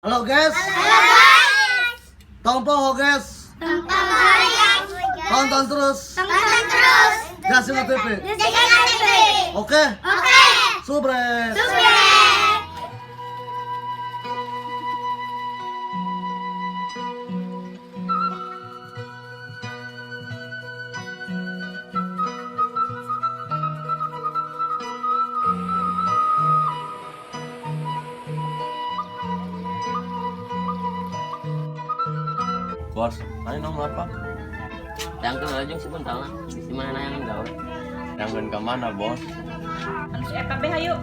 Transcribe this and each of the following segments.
Halo guys. Halo guys. Tong poho guys. Tong guys. Tonton terus. Tonton terus. Jasinga TV. Jasinga TV. Oke. Oke. Subscribe. Subscribe. Bos, mana nomor apa? Yang tuh aja sih bentar lah. Di mana yang gawe? Yang ke mana, bos? Anu si Eta beh hayu.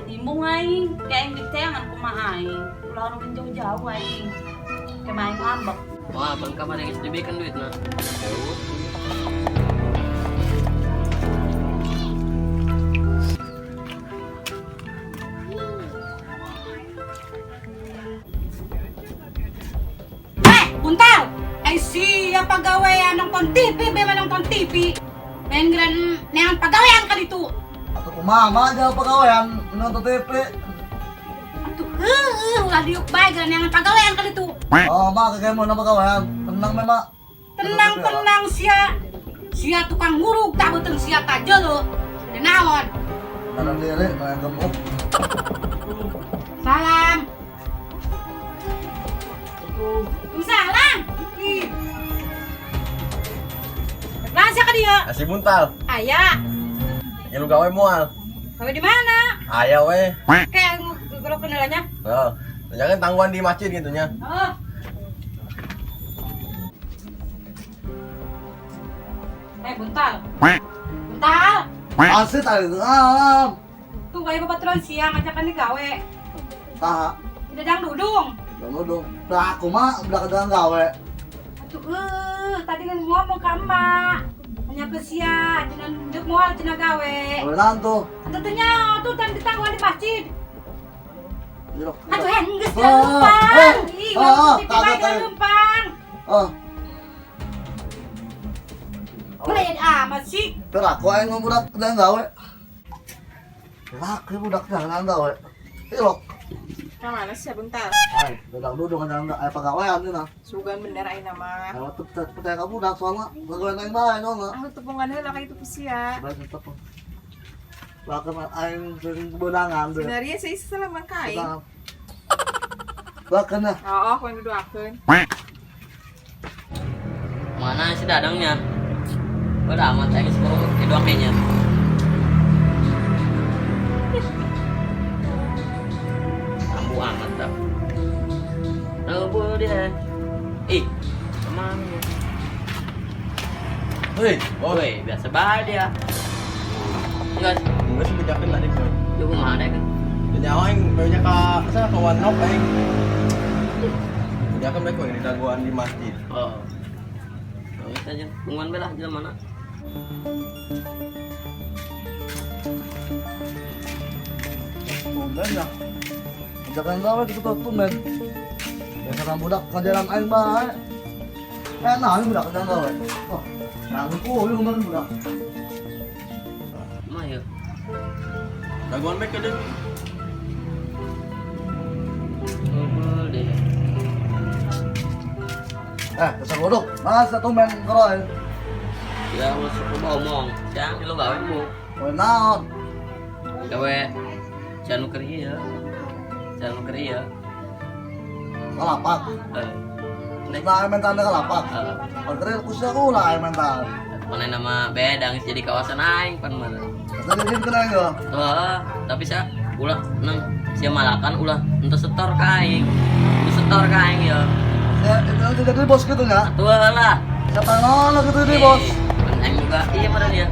Timbung aing, kayak aing diteangan kumaha aing. Ulah anu jauh-jauh aing. Kayak aing ngambek. Wah, bang kabar yang SDB kan duit nah. Eh, buntal! Ay siya pagawean nonton TV, be nonton TV. Nengren neangan pagawean ka ditu. Atau kumaha aja pegawaian nonton TV. Atuh heueuh ulah diuk bae geura neangan pagawean ka ditu. Oh, mak kayak mau nama pegawaian. Tenang memang. Tenang tenang sia. Sia tukang ngurug tak beuteung sia tajelo. Naon? Karena diri, main gemuk. Salam. Salam. Ih. Lah sia ka dieu? Nasi buntal. Aya. Ya lu gawe moal. Gawe di mana? Aya we. Kayak gerok kendalanya. Heeh. Jangan tangguhan di masjid gitu nya. Oh. Eh, buntal. Buntal. Asli tadi itu. Ah, Tuh kayak babaturan siang ajakan di gawe. taha. Dadang dudung. Dong dong. Lah aku mah udah kedalang gawe. Aduh, tadi kan ngomong ke emak. Hanya ke sia, cenah deuk moal cenah gawe. Gawe nantu. Tentunya tuh tadi ditangguhan di masjid. Jirok. Aduh, eh, geus Ah, lempang. eh, Ih, ah, ulah TV kaget bae aing. lempang. Oh, Mulai amat sih. terus aku aing ngomong budak kedalang gawe. Laki budak kedalang gawe. Ilok. Kamana sih bentar? Ay, dadang dudung kedalang gawe pegawaian cenah. Sugan bener aing nama. Kalau tuh percaya ka budak soalnya pegawaian aing bae soalnya. Aku tepungan heula ka itu sia. Baik tetep. Laki mah aing sering kebenangan tuh. Sebenarnya sih salaman ka aing. Laki nah. Oh, aku yang duakeun. Mana si dadangnya? Udah amat aing sepuluh kedua kayaknya. Ambu amat dah. Ambu dia. Ih, kemana? Hei, bos. Woi, biasa bae dia. Enggak, Enggak sih bejakeun tadi, boy. lu kemana kan? Dan nyawa aing beunya ka saya ka Wanok aing. Bejakeun bae di daguan di masjid. Oh. Oh, aja. Tungguan belah jalan mana? Tumben ya. Jangan gawe gitu tuh tumben. Biasa budak kerjaan aing bae. Enak aing budak kerjaan gawe. Oh, nangku ieu kemarin budak. Mah ya. Daguan bae kedeung. Ngobrol deh. Eh, dasar bodoh. Masa tumben keroy. Ya masuk ke omong. Siang lu gawe bu. Kowe naon? Gawe jangan nuker iya. Jangan nuker iya. Kalapak. Eh. Nek. Nah, aing mentan kalapak. Eh, Keren kusya ulah aing mentan. Mana nama beda geus jadi kawasan aing pan mana. Jadi jadi kena ya. Wah, tapi saya ulah nang sia malakan ulah ente setor ka aing. Ente setor ka aing ya. Ya, itu jadi bos gitu ya. Atuh lah. Siapa ngono gitu di bos. Pan aing juga iya meureun ya.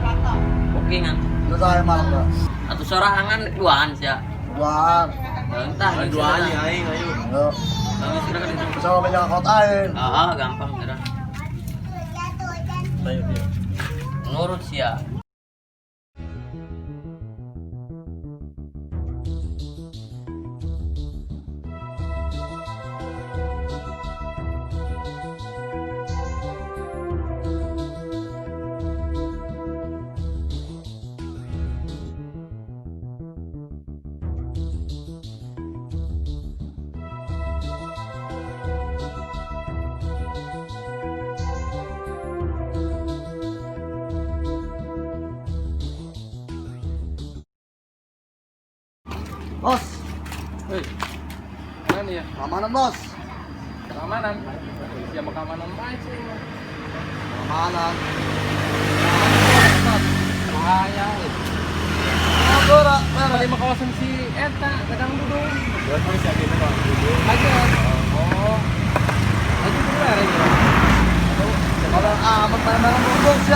Bookingan. Terus aing malam dah. Atau sorangan duaan sia. Duaan. Entah Duaan ya aing ayo. Yo, Yo. sama meja kota aing. Ah, gampang kira. Ayo dia. Nurut sia. Bos, Woi, mana ya? keamanan bos. Keamanan. Ya mau keamanan baik sih. Keamanan. Bahaya. Agora, Tadi mah kawasan si Eta, kadang duduk. Buat polisi akhirnya kalau duduk. Aja. Oh. Aja dulu ya, ya. Kalau amat bareng-bareng duduk sih.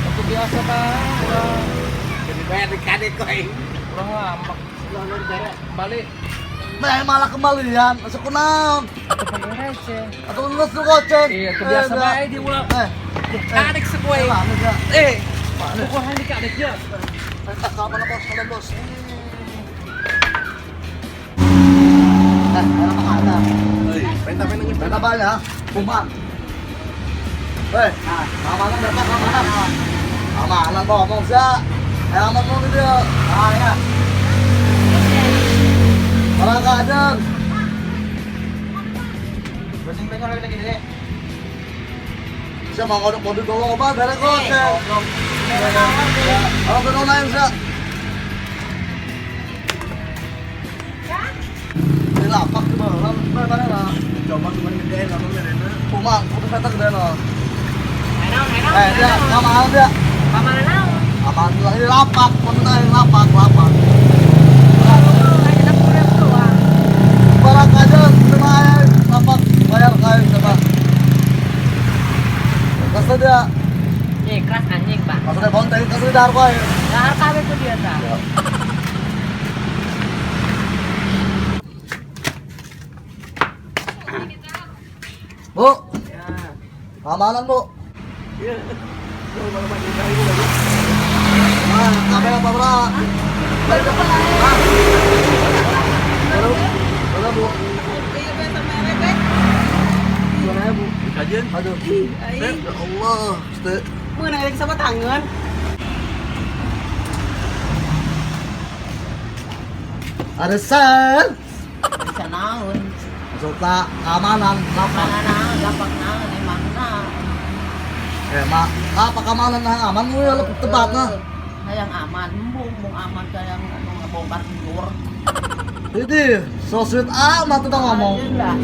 Waktu biasa pak. Jadi bayar dikadek koi. Kurang lama. Balik. Meh malah kembalian, masuk kunaon. Receh. Atau lulus lu goceng. Iya, itu biasa baik di ulang. Eh, Kadek sekue. eh, Eh, pokoknya di kadek ya. perintah keamanan bos, kalian bos. Eh, enak ada. Perintah pengen Perintah banyak, kuman. Eh, keamanan berapa keamanan? Keamanan ngomong sih. Eh, aman mau gitu ya. Ah, ya. Orang keadaan. Kucing pengen lagi gini. Siya mga kodok mobil bawa ba? Dari ko, siya. Ako ko na yun siya. Nilapak di ba? Mana mana na? Coba cuma gedein apa merena. Pumang, putus petak gede no. Eh, dia, kamahan dia. Pamana naon? Kamahan dia. Ini lapak, putus na yung lapak, lapak. Barang aja, lumayan, lapak, bayar kayo, siapa? Basta dia, Ih, keras anjing, Pak. basta dia bonteng, basta dia dahar kayo. Dahar kabeh tuh dia ta. Bu, keamanan bu. Nah, kamera apa bro? Berapa bu? Iya, betul merek, eh. 2.000. Kajian. Aduh. Ya Allah, ste. Menang lagi sama tangan. Ada sen. Bisa naon. Maksudnya keamanan, lapak. Mana naon, lapak naon, emang naon. Eh, mak, apa keamanan nah aman mu ya lebih tepat nah. Hayang aman, embung, embung aman kaya anu ngabongkar tidur. Jadi, so sweet amat tuh ngomong. Aja lah,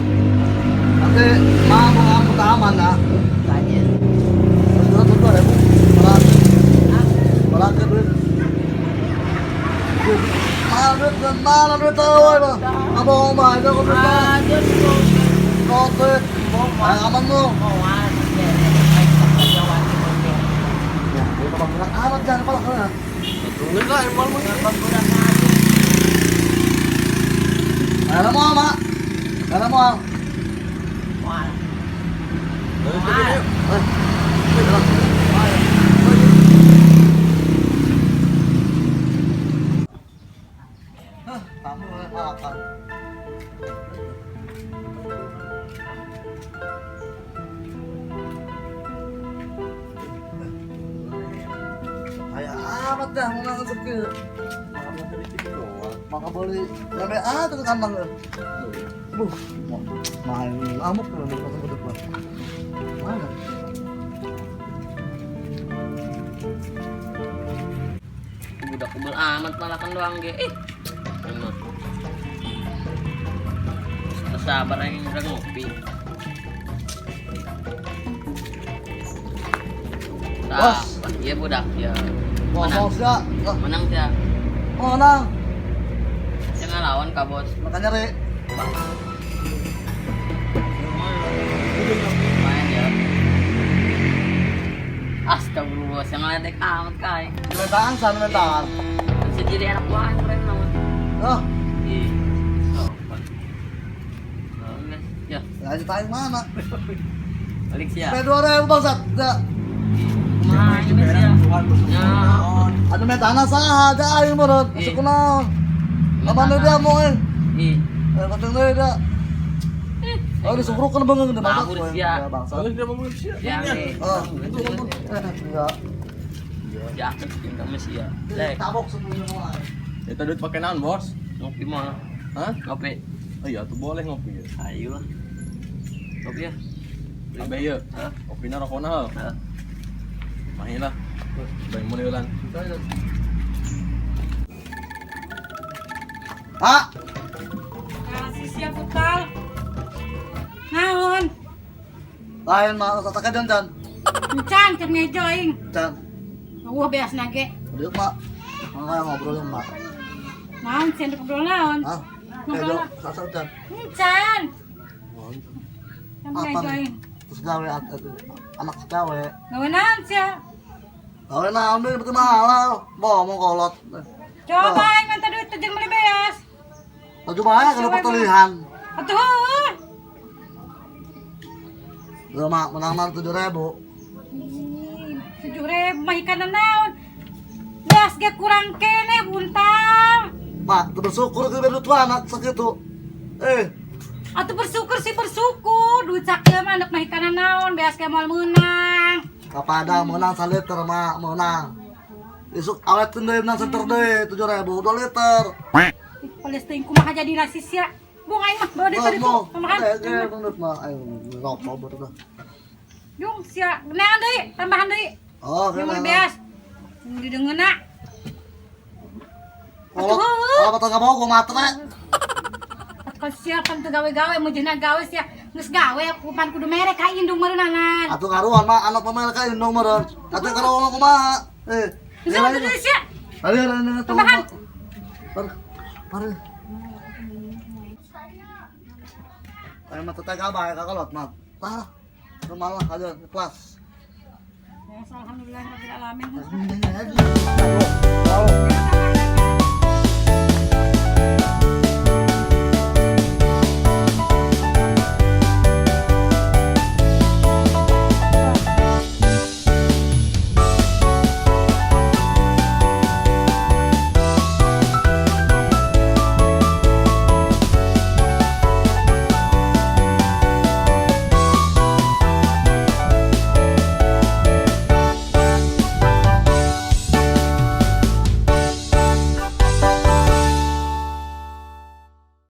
Nanti mau ngomong aman nah. kajian. Terus terus 2.000. Berat. Berat ke duit. Mana duit, mana duit tahu ya, Apa ngomong aja kok duit. Aja tuh. Kok duit. Ayo aman lu. Kawan, baik sama wani mobil. Ya, dia bakal bilang amat jangan kepala kena. Tungguin lah emang mah. Ayo mau mak. Ayo mau. Wah, Eh, Hah, kamu makan. Kayak amat dah mau nangis sekil. Maka boleh sampai ah tuh kandang. Buh, main amuk tuh nih pasang ke depan. Mana? Budak kubel amat malakan doang ge. Eh. Emang. Sabar yang udah ngopi. Bos. Iya budak ya. Menang. Ngomong sih, ah. Menang ya. Menang. Jangan lawan kak bos. Makanya re. Main ya. Astagfirullah, yang ledek amat kai. Mentaan san mentaan. Bisa jadi anak buah yang keren nama. Oh, Ih, sopan. Oh, guys. Ya, lanjut aing mana? balik sih ya. P 2.000 bangsat. Ya. Kumaha ini sih ya. Ya. Anu mentana saha aja aing meureun. Masuk kunaon. Apa nu dia mau eh? Ih, Eh, penting deui da. Oh, disubrukkeun beungeung deui bangsat. Mabur sia. Ya, bangsat. Soalnya dia mau sih. ya nih. Oh, ya. Ya, kamu sih ya. Lek, Tabok sebelumnya mau aing. Itu duit pakai naon, Bos? ngopi mah. Hah? Ngopi. Oh iya, tuh boleh ngopi ya. Ayo lah. Ngopi ya. Abe ya. Hah? Kopina rokona heuh. Hah? Mahi lah. Bae mun ulang. Mak, Kasih siap bekal. Naon? lain mak tata kajan can. Encan can mejo aing. Can. Eueuh beas nage. Diuk mak. Makanya ngobrol yang mak. Naon sih ngobrol naon? Hah? Kejo, sasar can. Encan. Can Apa? mejo aing. Terus gawe anak gawe. Gawe naon sia? Gawe naon deui betul mahal. Bohong kolot. Coba aing minta duit jeung beli beas. Baju bae kalau pertalihan. Atuh heueuh. Lu mak menang mah 7.000. 7.000 mah ikan naon? Beas ge kurang keneh buntal. Mak, teu bersyukur ke duit anak sakitu. Eh, Atuh bersyukur sih bersyukur duit sakieu mah anak mah ikan naon beas ge moal meunang. kapada menang saliter mak menang. Isuk awet deui menang senter deui 7.000 2 liter. Polis teuing kumaha jadi nasi sia. Bung aing mah bawa duit itu makan. Eh, menurut mah ayo rokok betul. Yung sia, neangan deui, tambahan deui. Oh, Yang kena. beli beas. Didengeuna. Kalau kalau betul nggak mau gua matre. Atuh kan sia kan teu gawe-gawe meujeuna gawe sia. Geus gawe aku pan kudu mere ka indung meureunana. Atuh karuan mah anak pemain ka indung meureun. Atuh karuan kumaha? Eh, Geus atuh deui sia. Ayo, ayo, ayo, Tambahan. Par, par. Ayo mah teteh bae kakolot mah. Tah. Malah aja kelas. Ya, alhamdulillah rabbil alamin. Tahu.